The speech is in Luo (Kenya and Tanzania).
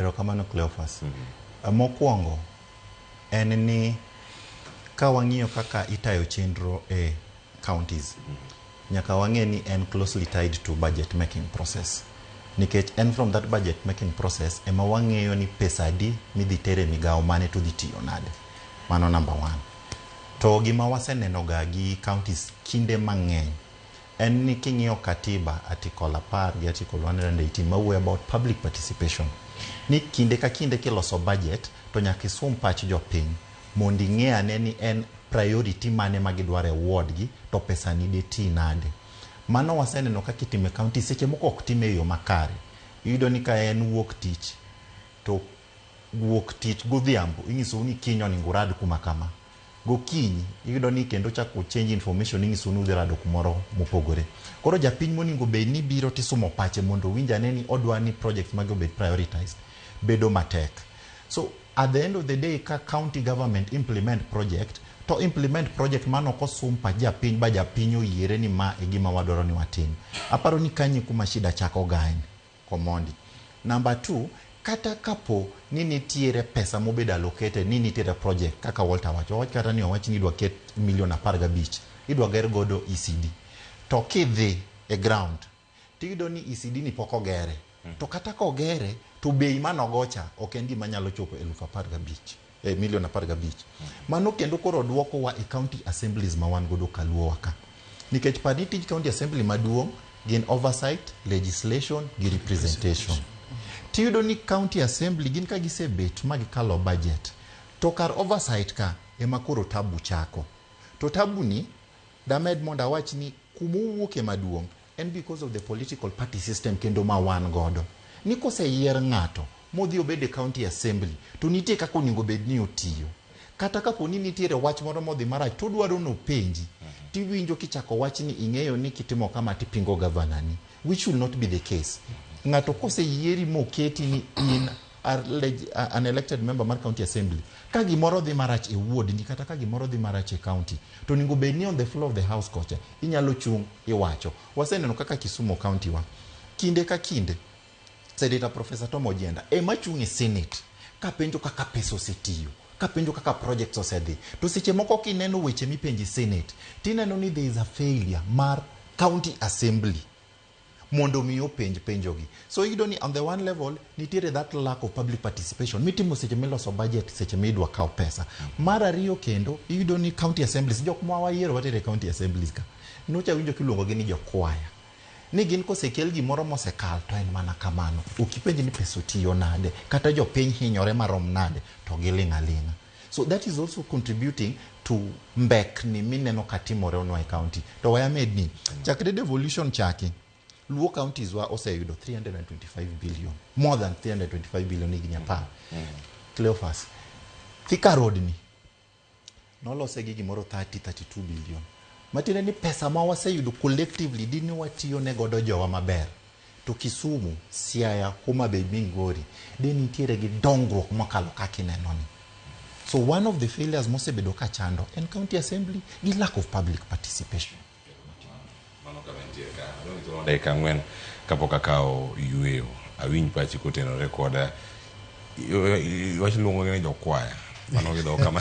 Erokamano Cleophas. Mokwongo en ni ka wang'iyo kaka itayo chenro e counties, nyaka wang'e ni en closely tied to budget making process. Nikech en from that budget making process ema wang'eyo ni pesa adi midhi ter e migawo mane to dhi tiyo nade. Mano number one. To gima waseneno ga gi counties kinde mang'eny en ni king'iyo katiba article 10 gi article 118 mawuoyo about public participation ni kinde ka kinde kiloso budget to nyaka isum pach jopiny mondo ing'e ane ni en priority mane ma gidwaro e ward gi to pesa ni de ti nade. Mano waseneno kaka itimo e county seche moko ok time e yo makare. Iyudo ni ka en wuok tich to wuok tich godhiambo inyisou ni kiny onego urad kuma kama. Gokinyi iyudo ni kendo chako change information inyisou ni udhi rado kumoro mopogore. Koro japiny monego bed ni biro tisumo pache mondo owinj ane ni odwa ni projects mage obed prioritized bedo matek. So at the end of the day ka county government implement project to implement project mano ok osum pach japiny ba japiny oyiere ni ma e gima wadwaro ni watim. Aparo ni kanyo e kuma shida chako gae Komondi. Number two, kata kapo ni nitiere pesa mobedo allocated ni nitiere project kaka Walter wacho, wawach kata ni owach ni idwa ket milion 15 idwa ger godo ECD. To kidhi e ground tiyudo ni ECD ni pok ogere. To kata kogere to bei manogocha ok en gima nyalo chopo 15,000 milion 15. Mano kendo koro duokowa e county assemblies ma wan godo kaluowa ka. Nikech par ni tij county assembly maduong' gin oversight, legislation gi representation. Tiyudo ni county assembly gin ka gisebet ma gikalo budget to kar oversight ka ema koro tabu chako. To tabu ni damed mondo awach ni kumowuoke maduong' en because of the political party system kendo ma wan godo. Ni koseyier ng'ato modhi obed e county assembly to nitie kaka onego bed ni otiyo. Kata kapo ni nitiere wach moro modhi marach to odwaro nopenji tiwinjo kichako wach ni ing'eyo ni kitimo kama tipingo gavana ni which should not be the case. Ng'ato koseyieri moketi ni in an elected member mar county assembly ka gimoro dhi marach e ward ni kata ka gimoro dhi marach e county to onego bed ni on the floor of the house kocha inyalo chung' iwacho. Waseneno kaka Kisumu county wa kinde ka kinde Senator Professor Tom Ojienda ema chung' e Senate kapenjo kaka pesa osetiyo kapenjo kaka projects osedhi to seche moko kineno weche mipenjo e Senate tineno ni there is a failure mar county assembly mondo mi openj penjogi. So iyudo ni on the one level nitiere that lack of public participation mitimo seche miloso budget seche midwa kaw pesa. Mar ariyo kendo iyudo ni county assemblies jok ma wayiero watere e county assemblies ka nyocha awinjo kiluongo gi ni jokwaya ni gin kosekel gimoro mosekal to en mana kamano ok ipenj ni pesa otiyo nade kata jopiny hinyore marom nade to giling' aling'a. So that is also contributing to mbekni mineno katimore onwa e county. To waya med ni chakre devolution chaki Luo counties wa oseyudo 325 billion more than 325 billion higni 10. Cleophas, Thika Road ni nolose gi gimoro 30 32 billion matiende ni pesa ma waseyudo collectively dine watiyo ne godo jowa maber to Kisumu, Siaya, Homa Bay, Migori de nitiere gi dongruok mokalo kaka ineno ni. So one of the failures mosebedo ka chando en county assembly gi lack of public participation. Mano kama entie ka. Adong' gi thuolo dakika 4 kapok akawo yueyo. Awinj pachi kotenore kod wach luongo ni jokwaya. Mano gi dho kama